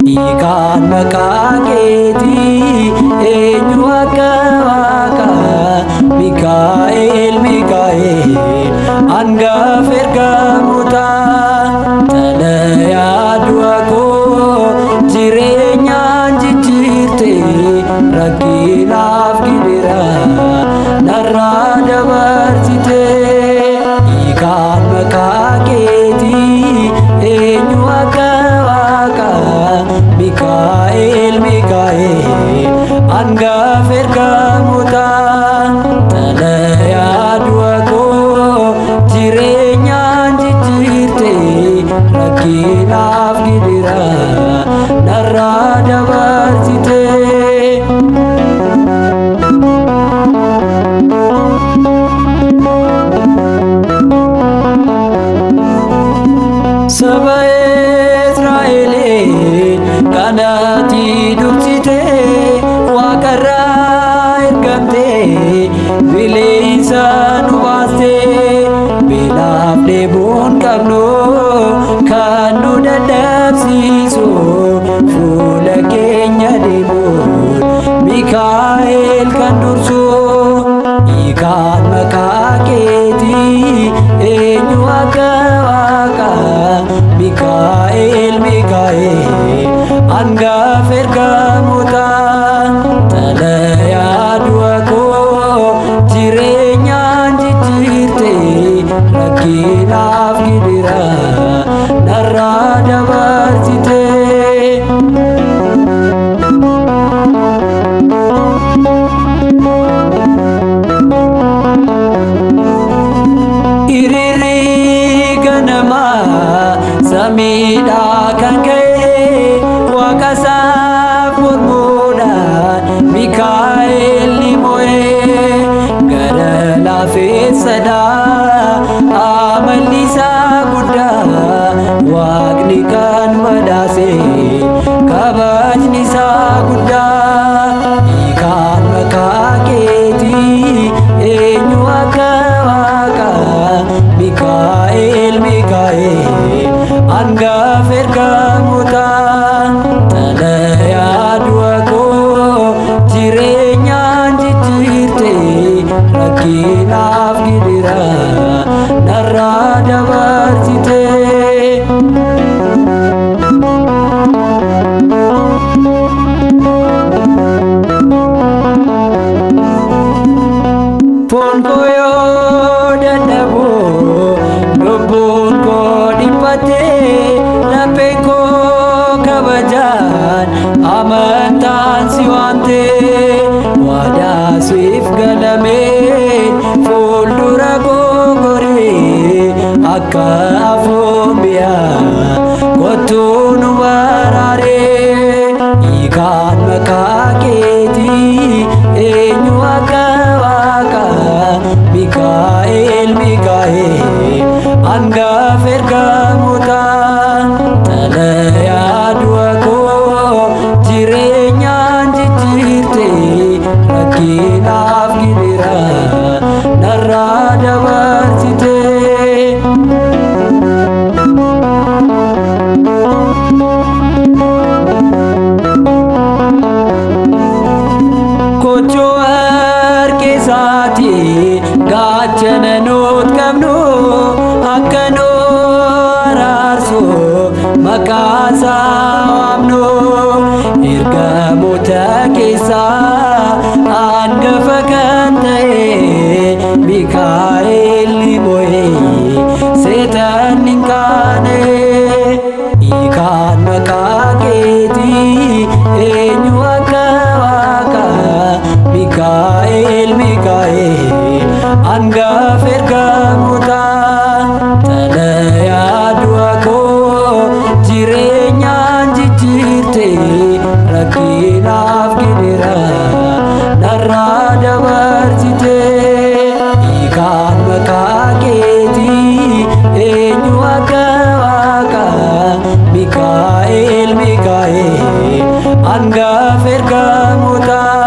Hiikaan maqaa keetii eenyu akka Waaqaa? Mikaa'el, Mikaa'el, hangafa ergamootaa. Xalayaa du'a koo jireenyaan jijjiirte, rakkinaaf gidira narraa dabarsite. Hiikaan maqaa keetii eenyu akka Waaqaa? Mikaa'el, Mikaa'el, hangafa ergamootaa. Xalayaa du'a koo jireenyaan jijjiirte, rakkinaaf gidira narraa dabarsite. Saba Israa'elee kanatti dursite, waaqarraa ergamte, bilisa nu baaste. Beelaaf dheebuun qabnu kan nu dadhabsiisu, fuula keenya deemuun Mikaa'el kan dursu. Hiikaan maqaa keetii eenyu akka Waaqaa? Mikaa'el, Mikaa'el, hangafa ergamootaa. Xalayaa du'a koo jireenyaan jijjiirte, rakkinaaf gidira narraa dabarsite. Hiriirri ganamaa samiidhaa kan ka'e, waaqa isaaf mormuudhaan Mikaa'el ni mo'e. Gara laafessadhaa, amalli isaa guddaa, waaqni kan badhaase kabajni isaa guddaa. Hiikaan maqaa keetii eenyu akka Waaqaa? Mikaa'el, Mikaa'el, hangafa ergamootaa. Xalayaa du'a koo jireenyaan jijjiirte, rakkinaaf gidira narraa dabarsite. Foon koo yoo dadhabu, lubbuun koo dhiphate, lapheen koo kabajaan amantaan si waamte. Waadaa siif galameen fuuldura koo goree, akka afoomiyaa kottuu nu baraaree. Hiikaan maqaa keetii eenyu akka Waaqaa? Mikaa'el, Mikaa'el, hangafa ergamootaa. Xalayaa du'a koo jireenyaan jijjiirte, rakkinaaf gidira narraa dabarsite. Kottuu harkisaati gaachana nuut qabnu, akka nu araarsu maqaasaa waamnu. Ergamoota keessaa hangafa kan ta'e, Mikaa'el ni mo'e, seexanni hin kaane. Hiikaan maqaa keetii eenyu akka Waaqaa? Mikaa'el, Mikaa'el, hangafa ergamootaa. Xalayaa du'a koo jireenyaan jijjiirte, rakkinaaf gidira Hangafa ergamootaa.